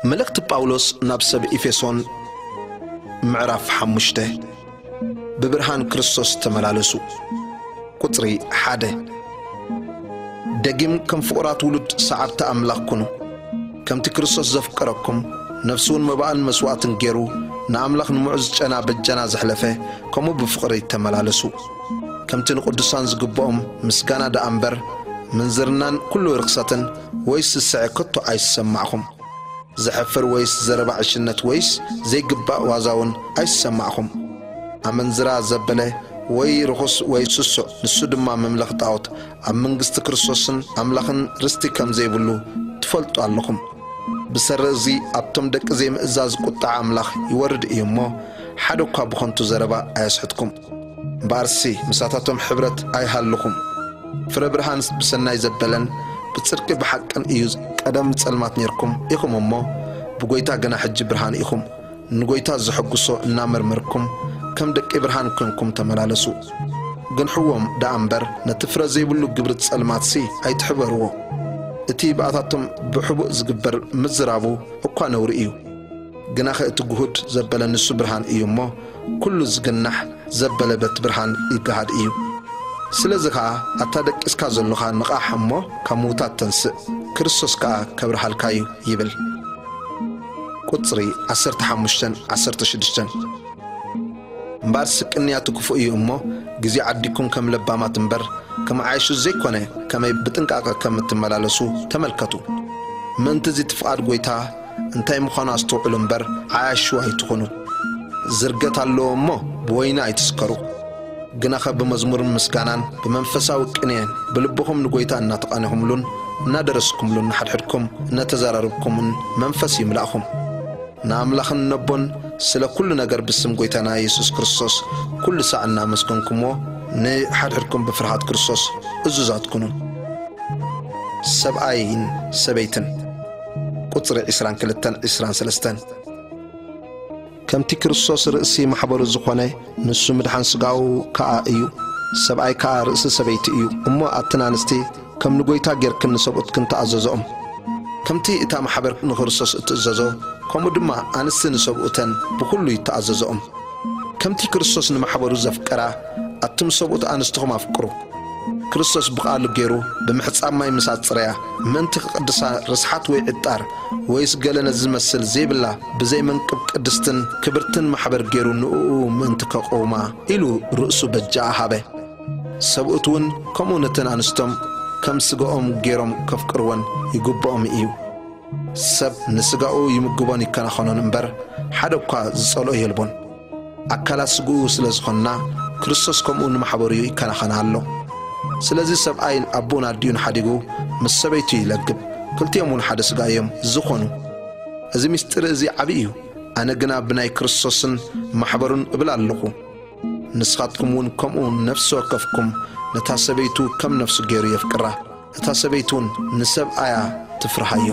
መልእኽቲ ጳውሎስ ናብ ሰብ ኤፌሶን፣ ምዕራፍ ሓሙሽተ። ብብርሃን ክርስቶስ ተመላለሱ። ቁጽሪ ሓደ። ደጊም ከም ፍቑራት ውሉድ ሰዓብቲ ኣምላኽ ኩኑ። ከምቲ ክርስቶስ ዘፍቀረኩም፣ ነፍሱ እውን መባእን መስዋእትን ገይሩ ንኣምላኽ ንምዑዝ ጨና በጃና ዘሕለፈ፣ ከምኡ ብፍቕሪ ተመላለሱ። ከምቲ ንቅዱሳን ዝግብኦም ምስጋና ደኣ እምበር፣ ምንዝርናን ኩሉ ርኽሰትን ወይስ ስስዐ ከቶ ኣይሰማዕኹም። ዘሕፍር ወይስ ዘረባ ዕሽነት ወይስ ዘይግባእ ዋዛ እውን ኣይሰማዕኹም። ኣመንዝራ ዘበለ ወይ ርኹስ ወይ ስሱዕ፣ ንሱ ድማ መምለኽ ጣዖት፣ ኣብ መንግስቲ ክርስቶስን ኣምላኽን ርስቲ ከም ዘይብሉ ትፈልጡ ኣለኹም። ብሰሪ እዚ ኣብቶም ደቂ ዘይምእዛዝ ቁጥዓ ኣምላኽ ይወርድ እዩ እሞ፣ ሓደ እኳ ብኸንቱ ዘረባ ኣየስሕትኩም። እምበኣርሲ ምሳታቶም ሕብረት ኣይሃልኹም። ፍረ ብርሃንስ ብሰናይ ዘበለን ብጽድቂ ብሓቅን እዩ። ቀደም ጸልማት ኔርኩም ኢኹም እሞ፣ ብጎይታ ግና ሕጂ ብርሃን ኢኹም። ንጎይታ ዘሐጉሶ እናመርመርኩም፣ ከም ደቂ ብርሃን ኮንኩም ተመላለሱ። ግንሕዎም ደኣ እምበር፣ ነቲ ፍረ ዘይብሉ ግብሪ ጸልማትሲ ኣይትሕበርዎ። እቲ ብኣታቶም ብሕቡእ ዝግበር ምዝራቡ እኳ ነውሪ እዩ። ግናኸ እቲ ግሁድ ዘበለ ንሱ ብርሃን እዩ እሞ፣ ኩሉ ዝግናሕ ዘበለ በቲ ብርሃን ይገሃድ እዩ። ስለዚ ኸኣ፣ ኣታ ደቂስካ ዘሎኻ ንቓሕ እሞ፣ ካብ ምዉታት ተንስእ፣ ክርስቶስ ከኣ ከብርሃልካ እዩ ይብል። ቁጽሪ ዓሰርተ ሓሙሽተን ዓሰርተ ሽዱሽተን። እምበኣርሲ ቅንያቱ ክፉእ እዩ እሞ፣ ግዜ ዓዲኩም ከም ለባማት እምበር፣ ከም ዓያሹ ዘይኮነ፣ ከመይ ብጥንቃቐ ከም እትመላለሱ ተመልከቱ። ምእንቲ እዚ እቲ ፍቓድ ጎይታ እንታይ ምዃኑ ኣስተውዕሉ እምበር፣ ዓያሹ ኣይትኹኑ። ዝርገት ኣለዎ እሞ፣ ብወይኒ ኣይትስከሩ። ግናኸ ብመዝሙርን ምስጋናን ብመንፈሳዊ ቅኔን ብልብኹም ንጎይታ እናተቓኔኹምሉን እናደረስኩምሉን ንሓድሕድኩም እነተዘራረብኩምን መንፈስ ይምላእኹም። ንኣምላኽን ነቦን ስለ ኩሉ ነገር ብስም ጎይታና የሱስ ክርስቶስ ኩሉ ሳዕ እናመስገንኩምዎ፣ ንሓድሕድኩም ብፍርሃት ክርስቶስ እዙዛት ኩኑ። ሰብኣይን ሰበይትን። ቁጽሪ ዕስራን ክልተን ዕስራን ሰለስተን። ከምቲ ክርስቶስ ርእሲ ማሕበሩ ዝኾነ፣ ንሱ ምድሓን ስጋኡ ከኣ እዩ። ሰብኣይ ከኣ ርእሲ ሰበይቲ እዩ። እሞ ኣትን ኣንስቲ፣ ከም ንጎይታ ጌርክን ንሰብኡትክን ተኣዘዝኦም። ከምቲ እታ ማሕበር ንክርስቶስ እትእዘዞ፣ ከምኡ ድማ ኣንስቲ ንሰብኡተን ብኹሉ ይተኣዘዝኦም። ከምቲ ክርስቶስ ንማሕበሩ ዘፍቀራ፣ ኣቱም ሰብኡት ኣንስትኹም ኣፍቅሩ። ክርስቶስ ብቓሉ ገይሩ ብምሕጻብ ማይ ምስ ኣጽረያ፣ ምእንቲ ክቕድሳ ርስሓት ወይ ዕጣር ወይስ ገለ ነዚ ዝመስል ዘይብላ ብዘይ መንቅብ ቅድስትን ክብርትን ማሕበር ገይሩ ንእኡ ምእንቲ ከቕውማ ኢሉ ርእሱ በጃኣ ሃበ። ሰብኡት እውን ከምኡ ነተን ኣንስቶም ከም ስጋኦም ገይሮም ከፍቅርወን ይግብኦም እዩ። ሰብ ንስጋኡ ይምግቦን ይከናኸኖን እምበር፣ ሓደ እኳ ዝጸልኦ የልቦን። ኣካላት ስግኡ ስለ ዝኾንና፣ ክርስቶስ ከምኡ ንማሕበሩ ይከናኸና ኣሎ። ስለዚ ሰብኣይ ኣቦኡን ኣዲኡን ሓዲጉ ምስ ሰበይቱ ይለግብ፣ ክልቲኦም እውን ሓደ ስጋ እዮም ዝኾኑ። እዚ ምስጢር እዚ ዓቢ እዩ። ኣነ ግና ብናይ ክርስቶስን ማሕበሩን እብል ኣለኹ። ንስኻትኩም እውን ከምኡ ነፍሲ ወከፍኩም ነታ ሰበይቱ ከም ነፍሱ ገይሩ የፍቅራ፣ እታ ሰበይቲ እውን ንሰብኣያ ትፍርሃዮ።